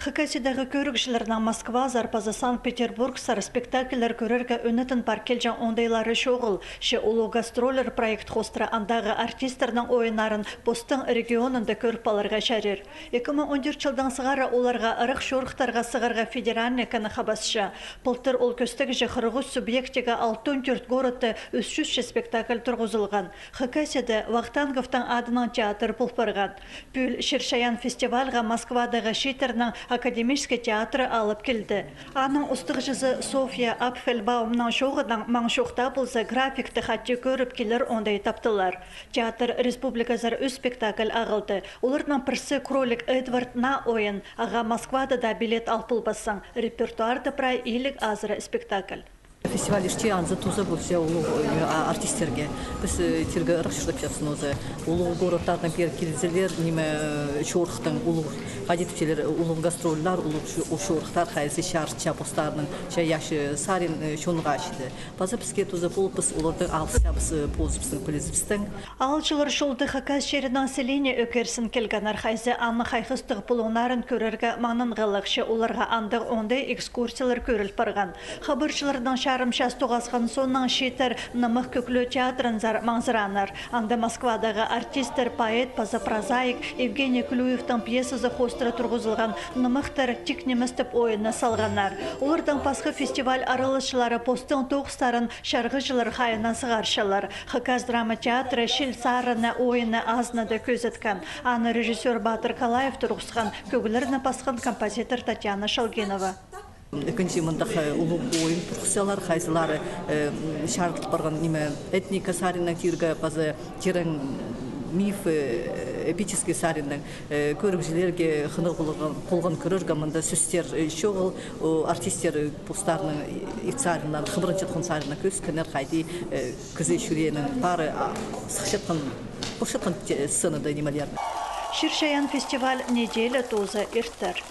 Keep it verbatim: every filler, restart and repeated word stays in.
Хакасиядағы кӧрігҷілернің Москвазар паза Санкт-Петербургсар спектакльлер кӧрерге ӱнетін пар килҷең оңдайлары чоғыл. Че улуғ гастрольлер проект хоостыра андағы артистернің ойыннарын постың регионында кӧріп аларға чарир. Ікі муң он тӧрт чылдаң сығара оларға ырах чорыхтарға сығарға федеральный кіні хабасча. Пылтыр ол кӧстегҷе хырых ӱс субъектіге алтон тӧрт городта ӱс чӱсче спектакль турғызылған. Хакасияда Вахтанговтың адынаң театр пол парған. Пӱӱл «Чир-чайаан» фестивальға Москвадағы чииттернің академический театры алып килді. Аның устағҷызы Софья Апфельбаумның чооғынаң маң чоохтап полза, графикті хати кӧріп килер оңдай таптылар. Театр республиказар ӱс спектакль ағылды. Оларның пірсі «Кролик Эдвард» на ойын, ағаа Москвада даа билет ал полбассың. Репертуарда прай илиг азыра спектакль. Фестиваль иртче, анзы туза полча улуғ, э, а, артистерге. Піс, э, тирге ырах чуртапчабыс нооза. Улуғ городтардаң пеер килзелер, ниме, э, чорыхтаң улуғ, хайди тіпчелер, улуғ гастрольлар, улуғ чо-, чорыхтар, хайзы чарытча постарының, чайаачы сарин, э, чонға чиді. Паза піске туза полып, піс олардаң алысчабыс, э, позыбыстың, пілізібістің. Аалҷылар чолда Хакас чирінің селиине ӧкерзін килгеннер, хайзы аның хайхастығ пулуңнарын кӧрерге маңнанғалығ, че оларға андағ оңдай экскурсиялар кӧріл парған. Хабарҷыларның чарымчас тоғасхан соонаң чииттер нымах кӧглеу театрынзар маңзыраннар. Анда Москвадағы артисттер, поэт паза прозаик Евгений Клюевтің пьесазы хоостыра турғызылған «Нымахтар тик нимес» тіп ойынны салғаннар. Олардаң пасха фестиваль араласчылары постың тоғыстарын чарғыҷылар хайинаң сығарчалар. Хакас драма театры «Чил сарыны» ойынны азынада кӧзіткен. Аны режиссёр Батыр Калаев турғысхан, кӧглерні пасхан композитор Татьяна Шалгинова. Ікінҷі мындағ, э, улуғ ойын турғысчалар, хайзылары, э, чарыдыл парған, ниме, этника сариннаң тирге, паза тирең миф, э, эпический сариннаң, э, кӧрігҷілерге хынығ полған, полған кӧрерге. Мында сӧстер, э, чоғыл, о, артисттер, э, постарының ит сариннаң, хыбырынчатхан сариннаң кӧзіткеннер, хайди, э, кізі чӱреенің пары, а, сыхчатхан, полчатхан те-, сценада нимелер. «Чир-чайаан» фестиваль неделя тооза иртер.